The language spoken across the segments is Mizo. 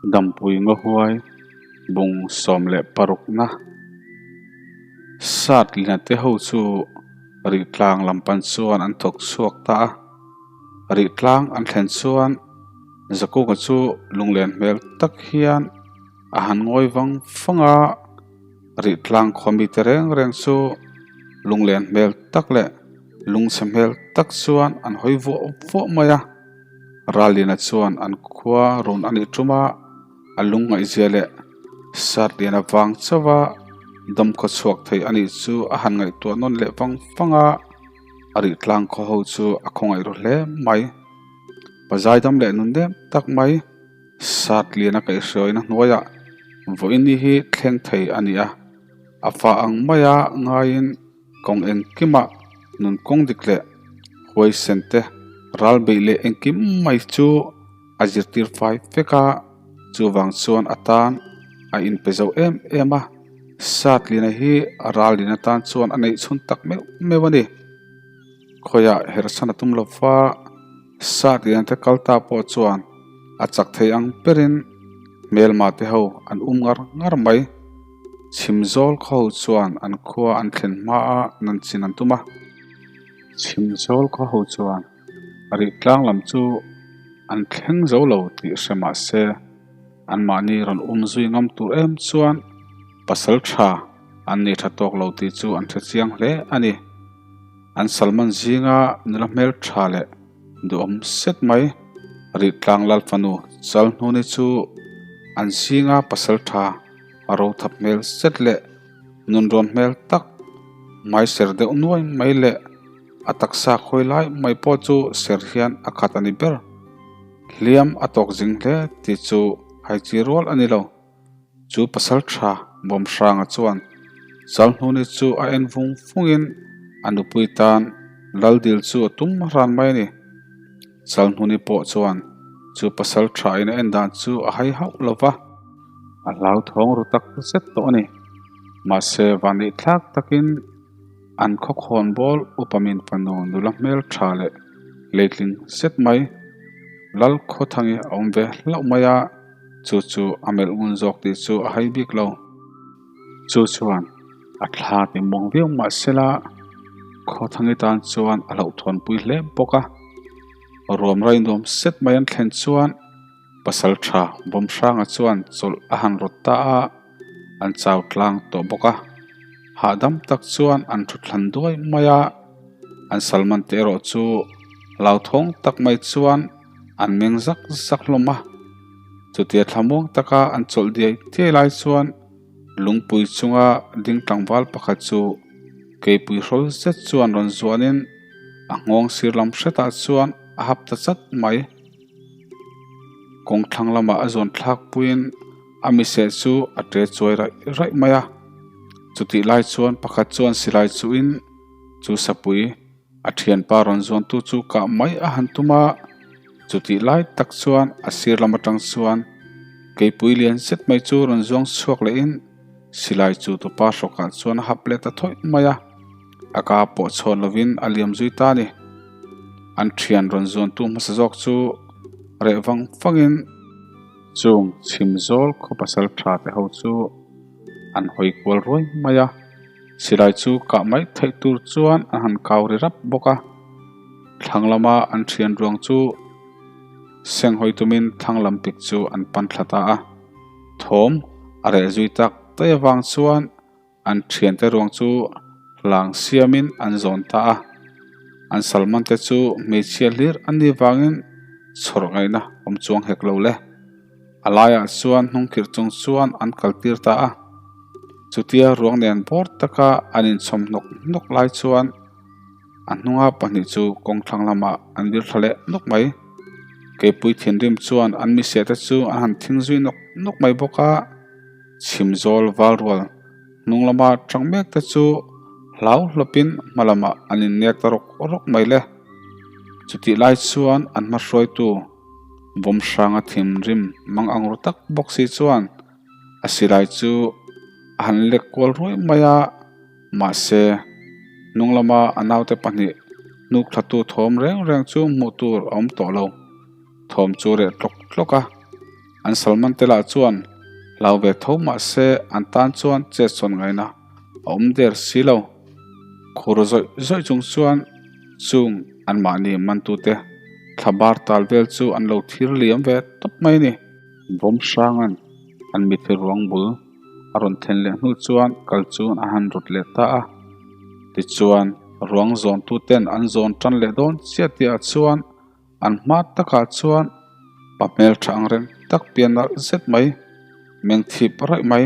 Dampui Ngawhuai bung 16 na Sat lina te ho chu Rihtlang lam pan chuan an thawk chhuak ta a. Rihtlang an thlen chuan Zakunga chu lunglen hmel tak hian a han ngawi vang vang a. Rihtlang khua mite reng reng chu lunglen hmel tak leh lungchhe hmel tak chuan an hawi vuah vuah mai a. Ralliana chuan an khua rawn a nih tum a, a lungngaihzia leh Satliana vang chauh a dawmkhaw chhuak thei a nih chu a han ngaihtuah nawn leh vang vang a, a rih tlang khaw ho chu a khawngaih ru hle mai. Pazai dam leh nun nem tak mai Satliana kaihhruaina hnuaiah vawiini hi thleng thei a ni a, a fa ang maia ngaiin Kawng engkimah nun kawng dik leh huaisen te ral beih leh engkim mai chu a zirtir fai vek a, chuvang chuan a tan a inpe zo em em a, Satlina hi ral lin atan chuan a neih chhun tak meuh meuh a ni. Khawiah herhsan a tum lo va, Satlina te kal ta pawh chuan a chak thei ang berin hmelma te ho an um ngar ngar mai. Chhimzawl khaw ho chuan an khua an thlen hma a nan chin an tum a. Chhimzawl khaw ho chuan rih tlang lam chu an thleng zo lo tih hre mah se anmahni rawn um zui ngam tur em chuan pasal tha an nei tha tawk lo tih chu an hre chiang hle a ni. An Salman zinga nula hmel tha leh duhawm set mai rih tlang lal fanu Chalhnuni chu an zinga pasal tha A ro thap hmel zet leh nunrawn hmel tak mai ser deuh nuai mai leh a taksa khawi lai mai pawh chu ser hian a khat a ni ber. Hliam a tawk zing hle tih chu hai chi rual a ni lo. Chu pasal tha Bawmhranga chuan Chalhnuni chu a en vung vungin a nupui tan Laldil chu a tum ran mai a ni. Chalhnuni pawh chuan chu pasal tha in a en dan chu a hai hauh lo va. A hlauthawng ru tak zet tawh a ni. Mahse, vanneih thlak takin an khawkhawn bawl upa min fanu nula hmel tha leh leitling zet mai Lal Khawthangi a awm ve hlauh mai a, chu chu a melh ngun zawk tih chu a hai bik lo. Chu chuan a thla ti muang viau mahsela Khawthangi tan chuan a hlauhthawnpui hle bawk a. Ruam rai nuam zet mai an thlen chuan Pasal tha Bawmhranga chuan chawlh a han rawt ta a, an chau tlang tawh bawk a. Hahdam tak chuan an thu thlan duai mai a, an Salman te erawh chu hlauthawng tak mai chuan an meng zak zak hlawm a. Chutia thlamuang taka an chawlh diai diai lai chuan lungpui chunga ding tlangval pakhat chu keipui hrawl zet chuan rawn zuanin a nghawng sir lam hretah chuan a hap ta chat mai. Kawng thlang lamah a zawn thlak puiin a miseh chu a ṭe chuai raih raih mai a. Chutih lai chuan pakhat chuan silai chuhin chu sapui a ṭhianpa rawn zuantu chu kah mai a han tum a. Chutih lai tak chuan a sir lam aṭang chuan keipui lian zet mai chu rawn zuang chhuak lehin silai chu tupa hrawkah chuan a hap leh ta thawih mai a. A ka pawh chhawn lovin a liam zui ta a ni. An thian rawn zuantu hmasa zawk chu reh vang vangin chung chhim zawl khaw pasal tha te ho chu an hawi kual ruai mai a. Silai chu kah mai theih tur chuan an han kau ri rap bawk a. Thlang lama an thian ruang chu seng hawi tumin thlang lam pik chu an pan thla ta a. Thawm a reh zui tak daih avang chuan An thiante ruang chu hlang siamin an zawn ta a, an Salman te chu hmeichhia hlir an nih vangin chhawrh ngaihna awm chuang hek lo le. A laiah chuan hnungkhirh chung chuan an kaltir ta a, chutia ruang nen bawr taka an inchhawm hnawk hnawk lai chuan a hnunga pahnih chu kawng thlang lamah an vir thla leh nawk mai. Keipui thinrim chuan an misia te chu an han thing zui nawk nawk mai bawk a. Chhim zawl val rual hnung lama tang mek te chu hlau hlawpin hma lamah an innek ta rawk rawk mai le. Chutih lai chuan an hma hruaitu Bawmhranga thinrim mang ang ru tak bawk si chuan a silai chu a han lek kual ruai mai a, mahse hnung lama a naute pahnih hnuk thlatu thawm reng reng chu hmuh tur a awm tawh lo. Thawm chu reh tlawk tlawk a. An salman te lah chuan hlau ve tho mah se an tan chuan chet sawn ngaihna a awm der si lo. Khur zawih zawih chung chuan chung anmahni mantute thla bar tal vel chu an lo thir liam ve tawp mai a ni. Bawm hranga'n an mithi ruang bul a rawn thlen leh hnu chuan kal chu a han rawt leh ta a. Tichuan ruang zawntuten an zawn tan leh dawn chiah tihah chuan An hma takah chuan pa hmeltha ang reng tak pian nalh zet mai, meng thip raih mai,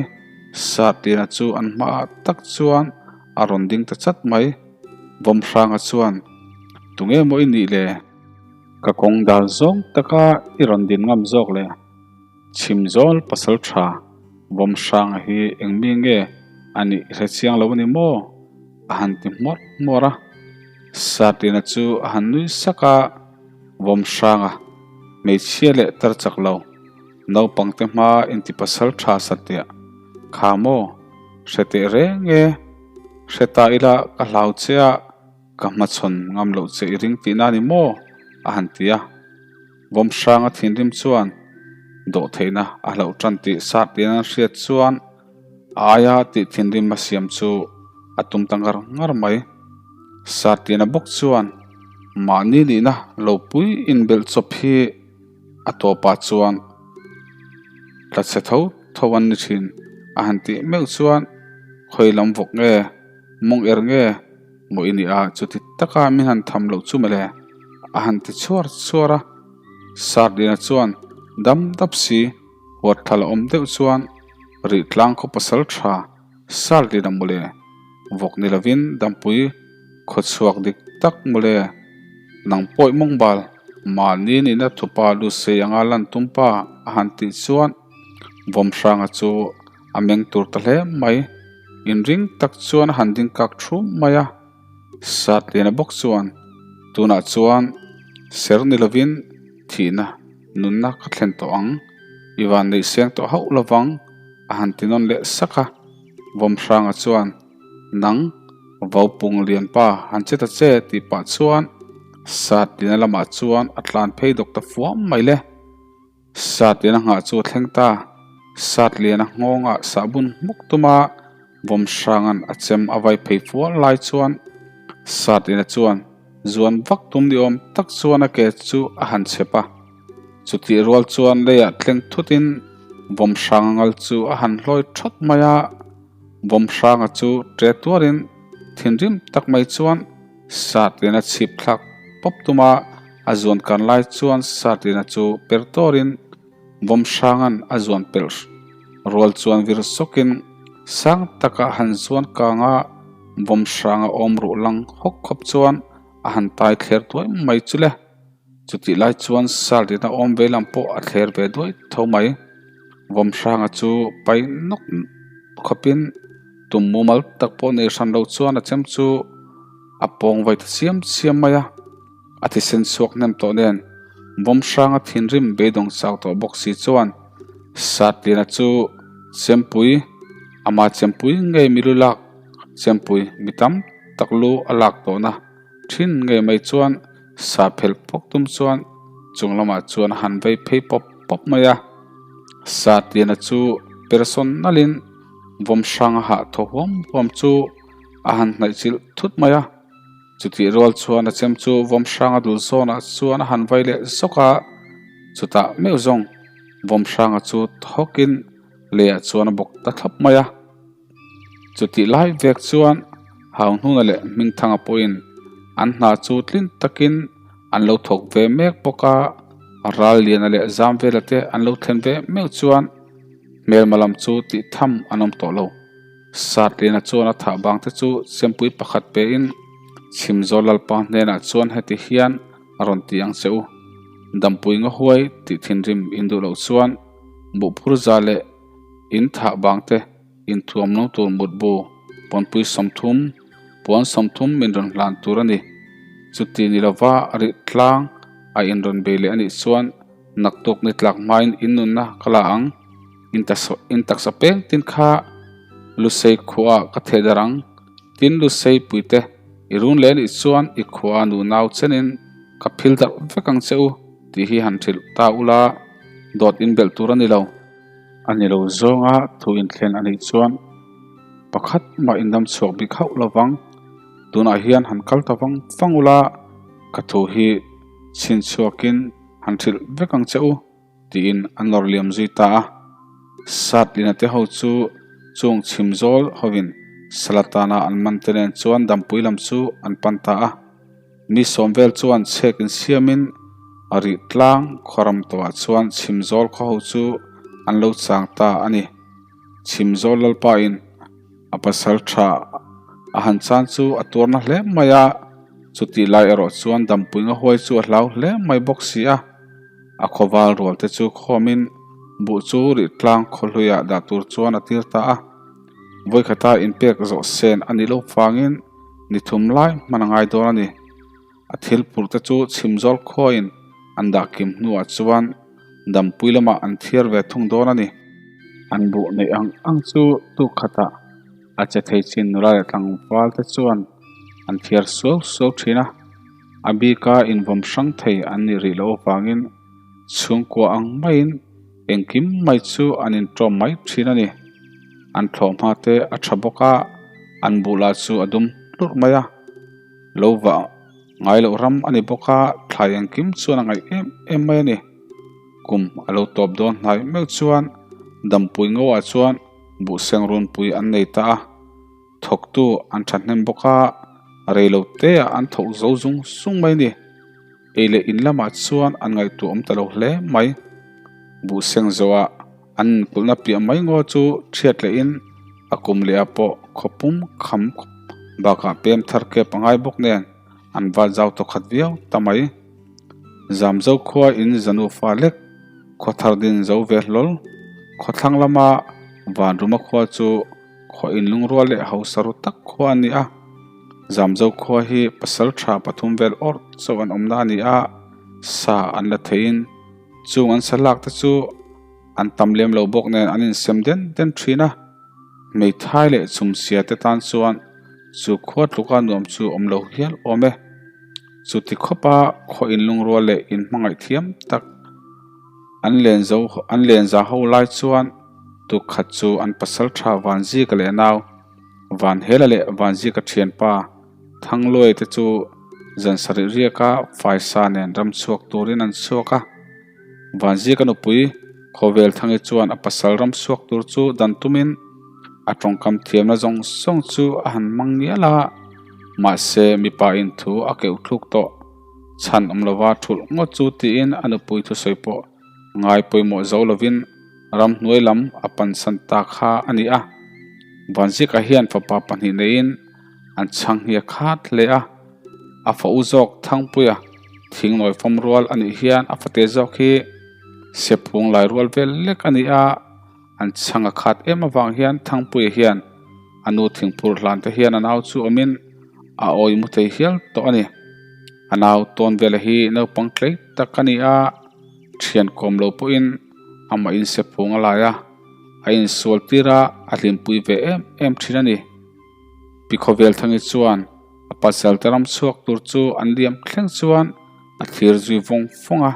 Satina chu an hmaah tak chuan a rawn ding ta chat mai. Vawmhranga chuan, Tunge maw i nih le? Ka kawng dal zawng taka i rawn din ngam zawk le? Chhimzawl pasal tha Vawmhranga hi eng mi nge a nih i hre chiang lo a ni maw? A han ti hmawrh hmawrh a. Satina chu a han nui sak a, Vawmhranga, hmeichhia leh tar chak lo, naupangte hma inti pasal tha satliah kha maw? Hre teh reng e, hre ta ila ka hlau che a, ka hmachhawn ngam loh che i ring tihna a ni maw? a han ti a. Vawmhranga thinrim chuan dawhtheihna a hlauh tan tih Satina an hriat chuan a aia tih thinrim a siam chu a tum ta ngar ngar mai. Satina bawk chuan mahni nihna lo pui inbelh chawp hi a tawpah chuan tla chhe tho tho an ni thin a han tih meuh chuan khawi lam vawk nge mawng er nge maw i nih a chuti taka min han tham loh chu mawle a han ti chhuar chhuar a Sardina chuan dam dap si huat thla la awm deuh chuan rih tlang khaw pasal tha Sardina mawle vawk ni lovin dampui khaw chhuak dik tak mawle nang pawih mawng bal mahni nihna thupa lusei anga lan tum pa a han tih chuan Vawmhranga chu a meng tur ta hle mai. Inring tak chuan a han ding kak thum mai a. Satliana bawk chuan, Tunah chuan ser ni lovin thihna nunna ka thlen tawh ang, i van neih seng tawh hauh lovang a han ti nawn leh sak a. Vawmhranga chuan, Nang, Vaupung lianpa han che ta che tih pah chuan Satliana lamah chuan a tlan phei dawk ta fuam mai le. Sat lian a nghah chu a thleng ta. Sat lian a nghawngah sahbun hmuk tuma Vawmhranga'n a chem a vai phei fual lai chuan Sat liana chuan zuan vak tum ni awm tak chuan a ke chu a han chep a. Chutih rual chuan leiah tleng thutin Vawmhranga ngal chu a han hlawi thawt mai a. Vawmhranga chu ṭe tuarin thinrim tak mai chuan Sat liana chhip thlak pawp tuma A zuan kan lai chuan Satina chu per tawrin Vawmhranga'n a zuan pelh rual chuan vir sawkin sang taka han zuan kang a, Vawmhranga awm ruh lang hawk khawp chuan a han tai thler duai mai chu le. Chutih lai chuan Satina awm ve lam pawh a thler ve duai tho mai. Vawmhranga chu pai nawk khawpin tum mumal tak pawh nei hran lo chuan a chem chu a pawng vai ta chiam chiam mai a. A thisen chhuak hnem tawh nen Vawmhranga thinrim beidawng chau tawh bawk si chuan Satliana chu chempui, ama chempui ngei mi lu lak, chempui mi tam tak lu a lak tawhna thin ngei mai chuan sa phelh pawk tum chuan chung lamah chuan a han vei phei pawp pawp mai a. Satliana chu persawn nalhin Vawmhranga hah thaw huam huam chu a han hnaih chilh thut mai a. Chutih rual chuan a chem chu Vawmhranga dul zawnah chuan a han vai leh zawk a, chutah meuh zawng Vawmhranga chu thawkin leiah chuan a bawk ta thlap mai a. Chutih lai vek chuan Hauhnuna leh Hmingthanga pawhin an hna chu tlin takin an lo thawk ve mek bawk a, Ralliana leh Zamvela te an lo thlen ve meuh chuan hmelma lam chu tih tham an awm tawh lo. Satlina chuan a thah bang te chu chempui pakhat pein Chhimzawl Lalpa hnenah chuan heti hian a rawn ti ang che u, Dampui nga huai tih thinrim in duh loh chuan buhphur za leh in thah bang te inthuam lo tur mutbu pawnpui 30, puan 30 min rawn hlan tur a ni. Chuti ni lova a rih tlang a in rawn bei leh a nih chuan naktuk ni tlak hmain in nunna ka la ang. In taksa peng tin kha Lusei khuaah ka theh dar ang. Tin Lusei puite i run leh anih chuan i khua nu nau chenin ka phil darh vek ang che u tih hi han hrilh ta ula. Dawt inbelh tur a ni lo. A ni lo zawnga thu inthlen a nih chuan pakhat mah indam chhuak bik hauh lo vang. Tunah hian han kal ta vang vang ula, ka thu hi chhinchhuakin han hrilh vek ang che u, tiin a nawr liam zui ta a. Satlina te ho chu chung chhim zawl hovin Salatana an man te nen chuan dampui lam chu an pan ta a. Mi sawm vel chuan chhek insiamin a rih tlang khawram tawhah chuan chhim zawl khaw ho chu an lo chang ta a ni. Chhim zawl lalpain a pasal tha a han chan chu a tuarna hle mai a, chutih lai erawh chuan dampui ngahuai chu a hlau hle mai bawk si a. A khawval rual te chu khawmin buh chu rih tlang khaw hluiah dah tur chuan a tir ta a. Vawikhata inpek zawh sen a nih loh vangin ni thum lai hman a ngai dawn a ni. A thil phurh te chu chhim zawl khuain an dah kim hnuah chuan dampui lamah an thiar ve thung dawn a ni. An buh neih ang ang chu tuk khatah a che thei chin nula leh tlangval te chuan an thiar suau suau thin a. A bika invawm hrang thei an nih rih loh avangin chhungkua ang maiin engkim mai chu an inṭawm mai thin a ni. An thlawhhma te a tha bawk a, an buh lah chu a dum hlurh mai a. Lo vah ngai loh ram a ni bawk a, thlai engkim chuan a ngaih em em mai a ni. Kum a lo tawp dawn hnai meuh chuan dampui ngoah chuan buhseng runpui an nei ta a. Thawktu an thahnem bawk a, rei lo teah an thawk zo zung zung mai a ni. Ei leh in lamah chuan an ngaihtuah awm ta lo hle mai. Buhseng zawhah an inkulhna piah mai ngaw chu thiat lehin a kum lehah pawh khawpum kham bakah pem thar kep a ngai bawk nen an vat zau tawkhat viau ta mai. Zamzo khua in zanu fa lek khaw thar din zo ve hlawl. Khawthlang lama Vanruma khua chu Khaw inlungrual leh hausa ru tak khua a ni a, Zamzo khua hi pasal tha pathum vel awrh chauh an awmna a ni a, sa an la theiin chung an sa lak te chu an tam lem lo bawk nen an insem den den thin a, hmeithai leh chhumsia te tan chuan chu khua tluka nuam chu awm lo hial awm e. Chuti khawpa khaw inlungrual leh inhmangaih thiam tak an len zo an len za ho lai chuan Tukkhat chu an pasal tha Vanzika leh nau Vanhela leh Vanzika thianpa Thangluai te chu zan sarih riaka faisa nen ram chhuak turin an chhuak a. Vanzika nupui Khawvelthangi chuan a pasal ram chhuak tur chu dan tumin a tawngkam thiamna zawng zawng chu a han hmang ngial a, mahse mipa in thu a keuh thluk tawh chhan awm lova thulh ngawt chu tiin a nupui thusawi pawh ngai pawimawh zo lovin ramhnuai lam a pansan ta kha a ni a. Vanzika hian fapa pahnih neiin an chhang hi a khat hle a, a fa u zawk Thangpuia thingnawi fawm rual a nih hian a fate zawk hi Sephung lai rual vel lek a ni a, an chhang a khat em avang hian Thangpuia hian a nu thingphur hlan te hian a nau chu awmin a awi mu thei hial tawh a ni. A nau tawn vela hi naupang tlei tak a ni a. Thian kawm lo pawhin amah inse phung a lai a, a insual tir a, a hlimpui ve em em thin a ni. Pi Khawvelthangi chuan a pasal te ram chhuak tur chu an liam thleng chuan a thlir zui vawng vawng a.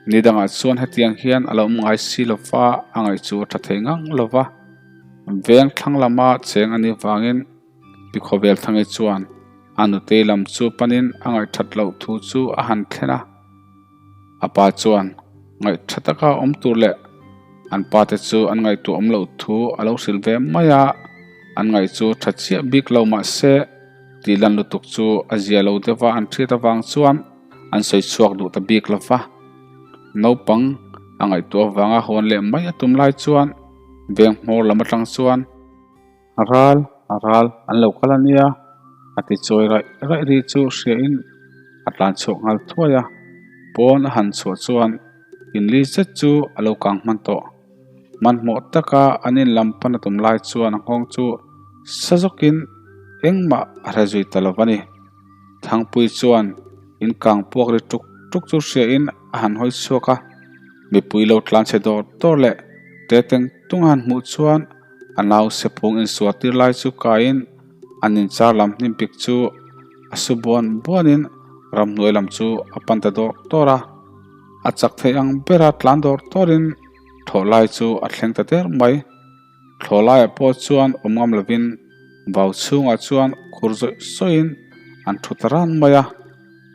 Ni dangah chuan hetiang hian a lo awm ngai si lo va, a ngaih chu a tha thei ngang lo va. Veng thlang lama cheng a nih vangin Pi Khawvelthangi chuan a nutei lam chu panin a ngaihthat loh thu chu a han thlen a. A pa chuan ngaihtha taka awm tur leh an pa te chu an ngaihtuah awm loh thu a lo hrilh ve mai a, an ngaih chu tha chiah bik lo mah se tih lan lutuk chu a zia lo deuh a an hriat avang chuan an sawi chhuak duh ta bik lo va. Naupang a ngaihtuah avanga hawn leh mai a tum lai chuan veng hmawr lam atang chuan, A ral, a ral, an lo kal a nia, a ti chawi raih raih ri chu hriain a tlan chhuak nghal thuai a. Pawn a han chhuah chuan inli zet chu a lo kang hman tawh. Hmanhmawh taka an in lam pan a tum lai chuan a nghawng chu sa zawkin engmah a hre zui ta lo va ni. Thangpui chuan in kang puak ri tuk tuk chu hriain a han hawi chhuak a, mipui lo tlan chhe dawr dawr leh teteng tung a han hmuh chuan A nau sephung insual tir lai chu kaiin an inchar lam hnim pik chu a su buan buanin ramhnuai lam chu a pan ta dawr dawr a. A chak thei ang bera tlan dawr dawrin thlawhlai chu a thleng ta der mai. Thlawhlaiah pawh chuan awm ngam lovin vau chhungah chuan khur zawih zawihin an thu ta ran mai a.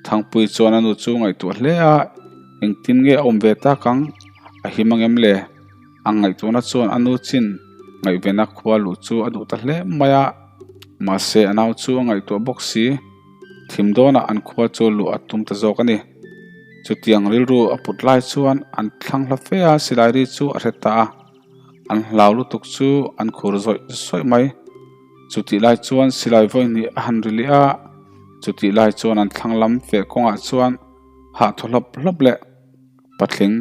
Thangpui chuan a nu chu ngaihtuah hle a, engtin nge a awm ve tak ang? A him ang em le? A ngaihtuahna chuan a nu chin ngaihvena khua luh chu a duh ta hle mai a, mahse a nau chu a ngaihtuah bawk si. Thim dawnah an khua chu luh a tum ta zawk a ni. Chutiang rilru a put lai chuan an thlang hla fe a, silai ri chu a hre ta a. An hlau lutuk chu an khur zawih zawih mai. Chutih lai chuan silai vawi hnih a han ri leh a, chutih lai chuan an thlang lam feh kawngah chuan hah thaw hlawp hlawp leh patling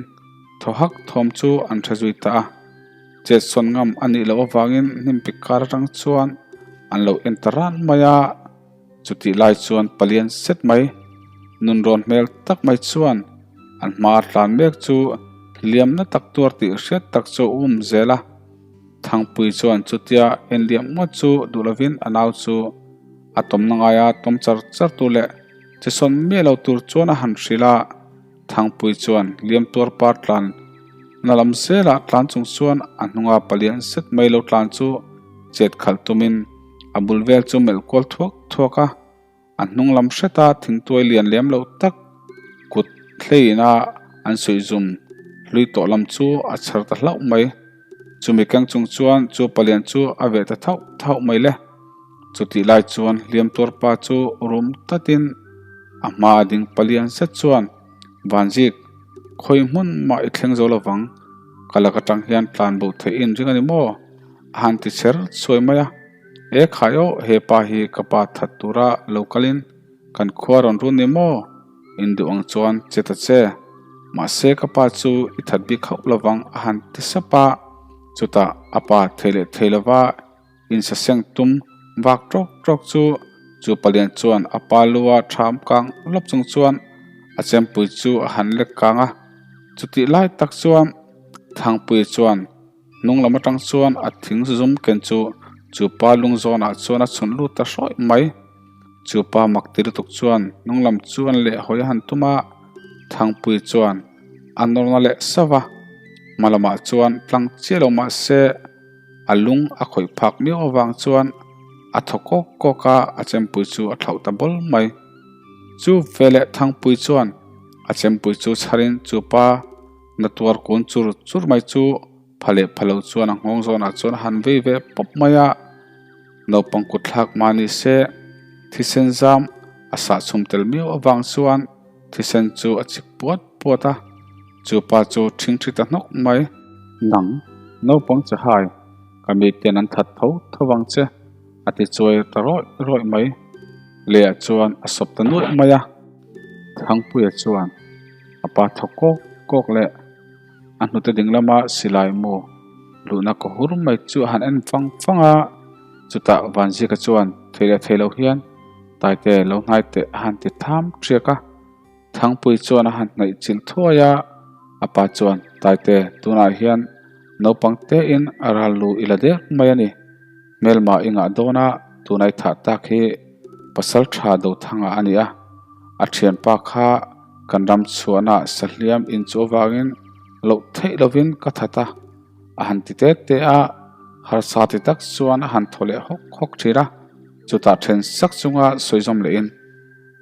thaw hak thawm chu an hre zui ta a. Chet sawn ngam a nih loh avangin hnim pik kar atang chuan an lo en ta ran mai a. Chutih lai chuan palian set mai, nunrawn hmel tak mai chuan an hma tlan mek chu hliamna tak tuar tih hriat tak chu a um zel a. Thangpui chuan chutia enliam ngawt chu duh lovin a nau chu a tawmna ngaia tawm char char tur leh che sawn miah lo tur chuan a han hrilh a. Thangpui chuan hliam tuar par tlan na lam zelah tlan chung chuan a hnunga palian zet mai lo tlan chu chet khalh tumin a bul vel chu melh kual thuak thuak a. A hnung lam hreta thingtuai lian lem loh tak kut hleina an suih zum hlui tawh lam chu a chhar ta hlauh mai. Chumi keng chung chuan chu palian chu a veh ta thauh thauh mai le. Chutih lai chuan hliam tuar pa chu rum tatin a hma a ding palian zet chuan Vanzik, khawi hmun mah i thleng zo lovang, ka lak atang hian tlan bo theih in ring a ni maw? A han ti chher chhuai mai a. E khai aw, he pa hi ka pa that tura lo kalin kan khua rawn run ni maw? In duh ang chuan che ta che. Mahse ka pa chu i that bik hauh lovang a han ti sap a, chutah a pa thei leh thei lova insaseng tum vak tawk tawk chu chu palian chuan a pa lua tham kang lawp chung chuan a chempui chu a han lek kang a, chutih lai tak chuan Thangpui chuan Hnung lam atang chuan a thing zum ken chu chu pa lung zawnah chuan a chhun lut ta hrawih mai. Chu pa mak ti lutuk chuan hnung lam chu an leh hawi a han tum a, Thangpui chuan a nawrna leh sauh va, hma lamah chuan tlang chiah lo mah se a lung a khawih phak miau avang chuan a thaw kawk kawk a, a chempui chu a thlauh ta bawl mai. Chu veleh Thangpui chuan a chempui chu chharin chu pa Na tuar kun chur chur mai chu pha leh pha lo chuan a nghawng zawnah chuan a han vei ve pawp mai a, naupang kut thlak mah ni se thisen zam a sah chhum tel miau avang chuan thisen chu a chik puat puat a, chu pa chu ṭhingṭhi ta hnawk mai. Nang, naupang che hai, ka miten an that tho tho vang che, a ti chuai ta rawih rawih mai. Leiah chuan a sawp ta nuaih mai a, Thangpuia chuan. A pa thaw kawk kawk leh a hnute ding lama silai mu luhna ka hur mai chu a han en fang fang a, chutah Vanzika chuan thei leh thei lo hian Taite lo hnai teh a han ti tham ṭiak a, Thangpui chuan a han hnaih chilh thuai a, a pa chuan Taite tunah hian naupang tein a ral lu i la dek mai a ni, hmelma i ngah dawn a tunai thah tak hi pasal tha Dothanga a ni a, a thianpa kha Kan ram chhuahna sahliam in chu avangin loh theih lovin ka that a, a han ti te te a, harsa ti tak chuan a han thaw leh hawk hawk thin a, chutah then sak chunga sawi zawm lehin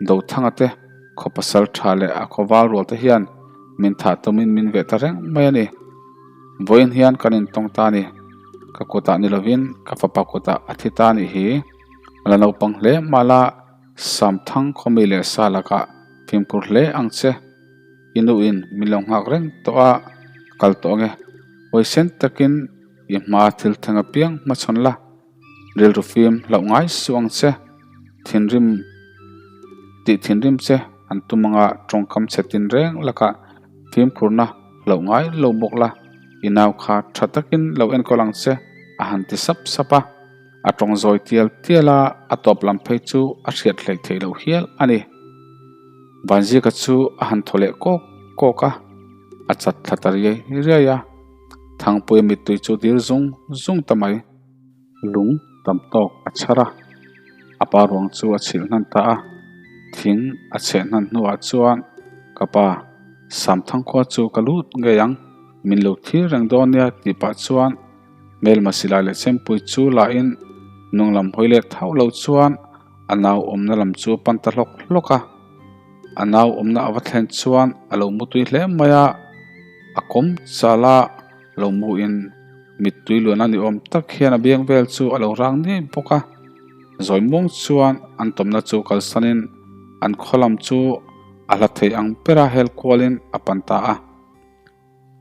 Dothanga te khaw pasal tha leh a khaw val rual te hian min thah tumin min veh ta reng mai a ni. Vawiin hian kan intawng ta a ni, ka kutah ni lovin ka fapa kutah a thi ta a nih hi, la naupang hle mah la. Samthang khawmi leh sa lakah fimkhur hle ang che. I nuin min lo nghak reng tawh a, kal tawh ange. Huaisen takin i hma thil thleng apiang hmachhawn la, rilru fim hlauh ngai suh ang che. Thinrim tih thinrim che an tum anga tawngkam chhe tin reng lakah fimkhurna hlauh ngai lo bawk la, i nau kha tha takin lo enkawl ang che a han ti sap sap a. A tawng zawi tial tial a, a tawp lam phei chu a hriat hleih theih loh hial a ni. Vanzika chu a han thaw leh kawk kawk a, a chat thla ta riai riai a. Thangpuia mittui chu dir zung zung ta mai. Lung tam tawk a chhar a, a pa ruang chu a chhilh hnan ta a. Thing a chheh hnan hnuah chuan, Ka pa. Samthang khua chu ka lut ngei ang, min lo thlir reng dawn nia tih pah chuan hmelma silai leh chempui chu lahin hnung lam hawi let hauh lo chuan a nau awmna lam chu a pan ta hlawk hlawk a. A nau awmna a va thlen chuan a lo mutui hle mai a, a kawm chal a lo muin mittui luan a ni awm tak hian a biang vel chu a lo rang niai bawk a. Zawi muang chuan an tawmna chu kalsanin an khaw lam chu a hla thei ang bera hel kualin a pan ta a.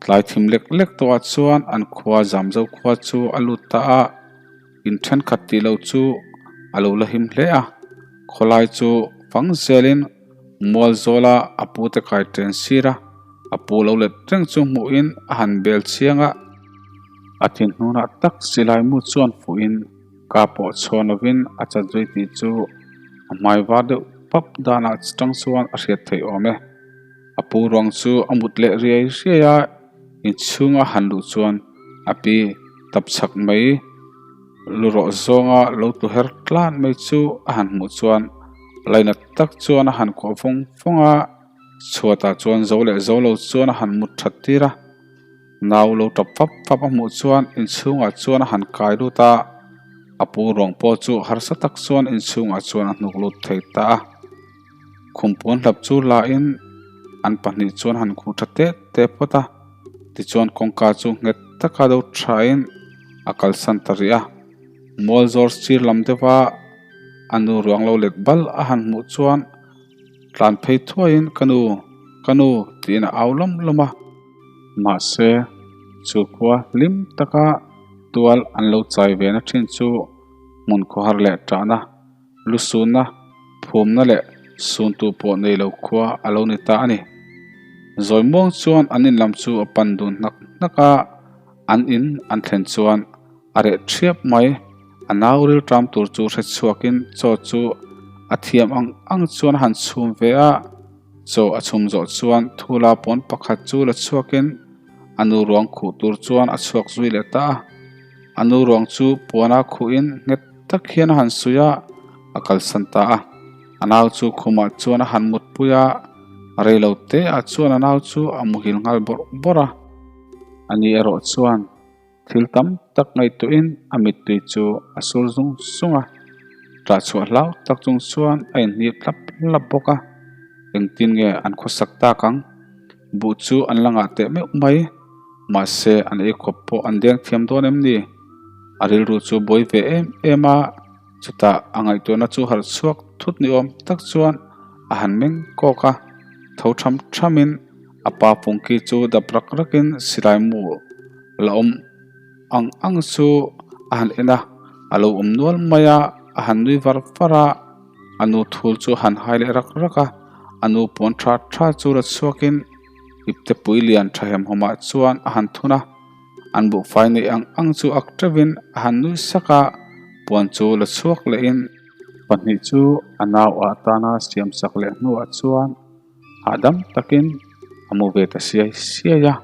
Tlai thim lek lek tawhah chuan an khua Zamzo khua chu a lut ta a, in thenkhat tih loh chu a lo la him hle a. Khawlai chu fang zelin mual zawla a pute kai ṭen sir a, a pu lo let reng chu hmuhin a han bel chiang a. A thinhnunah tak silai mu chuan fuhin Ka pawh chhuan lovin a chat zui tih chu a hmai var deuh pap danah chutang chuan a hriat theih awm e. A pu ruang chu a mut leh riai riai a, inchhunga han luh chuan a pi tap chhak mai lu rawh zawnga lo tlu her tlan mai chu a han hmuh chuan lainat tak chuan a han kuah vawng vawng a, chhuatah chuan zo leh zo lo chuan a han mut that tir a. Nau lo tap fap fap a hmuh chuan inchhungah chuan a han kai lut a, a pu ruang pawh chu harsa tak chuan inchhungah chuan a hnuk lut thei ta a. Khum puan hlap chu la in an pahnih chuan han khuh tha teh teh phawt a, tichuan kawngka chu nghet taka do tha in a kalsan ta rih a. Mual zawr sir lam deuha a nu ruang lo let bal a han hmuh chuan tlan phei thuaiin ka nu, ka nu tiin a au lawm lawm a. Mahse, chu khua hlim taka tual an lo chai ve na thin chu hmun khawhar leh tahna, lusunna, phumna leh suntu pawh nei lo khua a lo ni ta a ni. Zawi muang chuan an in lam chu a pan dun hnak hnak a, an in an thlen chuan a reh thiap mai. A nau rilṭam tur chu hre chhuakin chaw chu a thiam ang ang chuan a han chhum ve a. Chaw a chhum zawh chuan thula pawn pakhat chu la chhuakin a nu ruang khuh tur chuan a chhuak zui leh ta a. A nu ruang chu puana khuhin nghet tak hian a han suih a, a kalsan ta a. A nau chu khumah chuan a han mutpui a, rei lo te ah chuan a nau chu a muhil nghal bawrh bawrh a. Ani erawh chuan Thil tam tak ngaihtuahin a mittui chu a sur zung zung a, ṭah chhuah hlau tak chung chuan a inhnih hlap hlap bawk a. Engtin nge an khawsak tak ang? Buh chu an la ngah teh meuh mai, mahse an eikhawp pawh an deng thiam dawn em ni? A rilru chu buai ve em em a, chutah a ngaihtuahna chu harh chhuak thut ni awm tak chuan a han meng kawk a, tho tham thamin a pa pungki chu dap rak rakin silai mu la awm ang ang chu a han en a, a lo awm nual mai a, a han nui var var a, a nu thul chu a han hai leh rak rak a, a nu puan tha tha chu la chhuakin ipte pui lian tha hem hawmah chuan a han thun a, an buhfai neih ang ang chu ak teuhin a han nui sak a, puan chu la chhuak lehin pahnih chu a nau ah tana siam sak leh hnuah chuan hahdam takin a mu ve ta siai siai a.